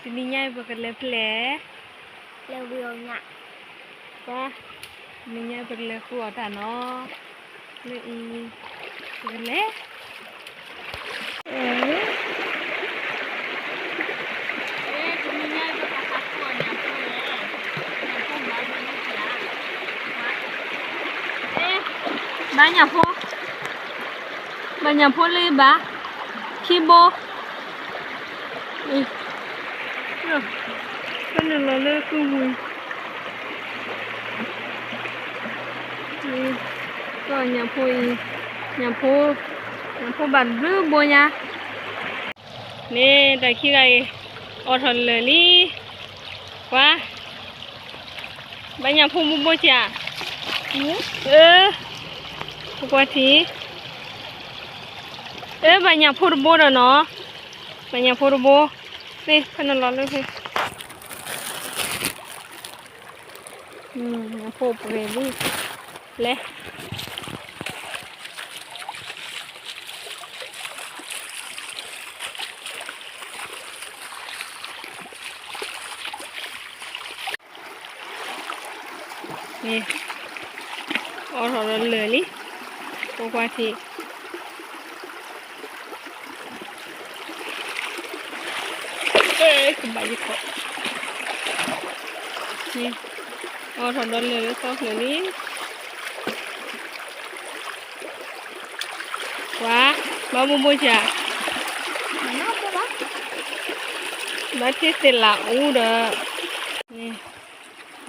တနံၤညါအံၤပကလဲၤဖဲလဲၣ်, လဲၤဝံၤအီၤညၣ်, ပှၤ, တနံၤညါအံၤပကလဲၤဃုအီၣ်တၢ်နီၤ, လၢအံၤ, ပကလဲၤ ဘၣ်ညၣ်ဖိ, ဘၣ်ညၣ်ဖိလၢဘၣ်, ခံဘိ, ဖဲနုာ်လီၤလၢသူဝံၤ, ကီၢ်ညၣ်ဖိအံၤ, ညၣ်ဖိ, ညၣ်ဖိဘၣ်တဘျုးဘိညါ န့ၣ် တၢ်ခံဂၤအံၤ, အိးထီၣ်လၢာ်လံ, ပှၤ, ဘၣ်ညၣ်ဖိဘိဘိကၠး, အၢ, ပကွၢ်ထံ, အၢ ဘၣ်ညၣ်ဖိတဘိဒီးနီၤ, ဘၣ်ညၣ်ဖိတဘိ, သ့ဖဲနုာ်လီၤလၢဖဲ ညၣ်ဖိပှဲၤလံ, လဲၤ န့ၣ်, အိးထီၣ်ဒီးလၢာ်လံ, ပကွၢ်ထံ, ကဘၣ်ယခီၣ်, န့ၣ်, အိးထီၣ်ဒီးလၢာ်လၢသီချုးလံ ပှၤ, ဘၣ်ဘိဘိကၠး, ဘၣ်ထံသ့ၣ်လၣ်အူဒီး, န့ၣ်,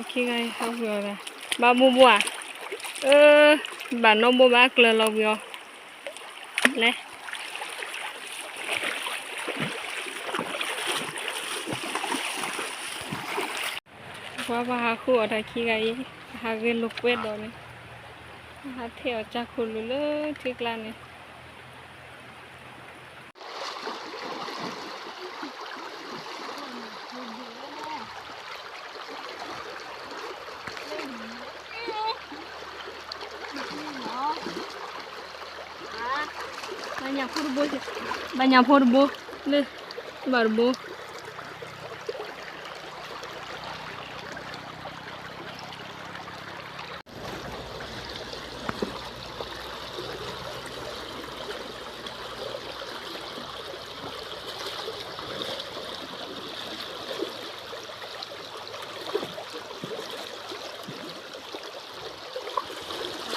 ခံဂၤအံၤဟးဝံၤအီၤ, ဘၣ်ဘိဘိဧါ, အၢ, ဘၣ်နီဘိဘၣ်ကျၢၤလီၤဝံၤအီၤ, လဲၤ ပှၤ ပဟးဃုအီၣ်တၢ်ခံဂၤအံၤ, ဟးဂဲၤလိာ်ကွဲဒီးန့ၣ်, ဟးထဲအီၣ်ကၢ်ခိၣ်လိၤလၢထံကျါန့ၣ်, ဘၣ်ညၣ်ဖိတဘိ, ဘၣ်ညၣ်ဖိတဘိ, လၢ, ဘၣ်တဘိ ပ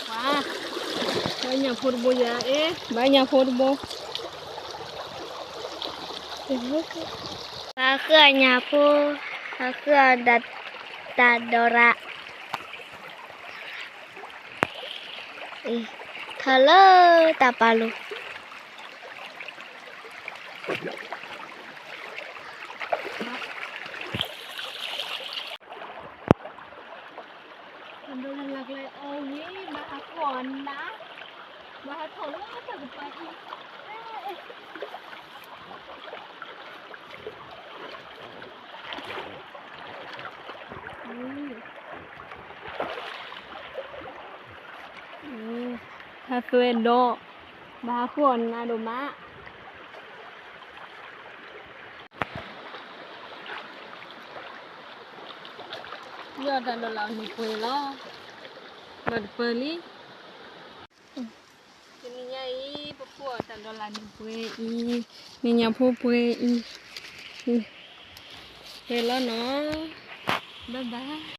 ှၤ, ဘၣ်ညၣ်ဖိတဘိယၤ, အ့, ဘၣ်ညၣ်ဖိတဘိ, ပှၤဃုအီၣ်ညၣ်ဖိ, ပှၤဃုအီၣ်ဒီးတၢ်ဒိးရၣ်, ထီၣ်လၢတၢ်ပာ်လိၤ အဝံၤ ဘၣ်ဟးကွၢ်နၤ, ဘၣ်ဟးထီၣ်လၢတၢ်ကပၤအံၤ, ဟးသွဲဒီး, ဘၣ်ဟးကွၢ်နၤဒိၣ်မး လၢတၢ်ဒိးလၢ်အီၤန့ၣ်ပှဲၤလီၤ, ဘၣ်တပၢၢ်လံ, တနံၤညါအံၤ ပဃုအီၣ်တၢ်ဒိးလၢ်န့ၣ်ပှဲၤအံၤ, န့ၣ်ညၣ်ဖိပှဲၤအံၤ, ပှဲၤလီၤနီၤ, bye bye.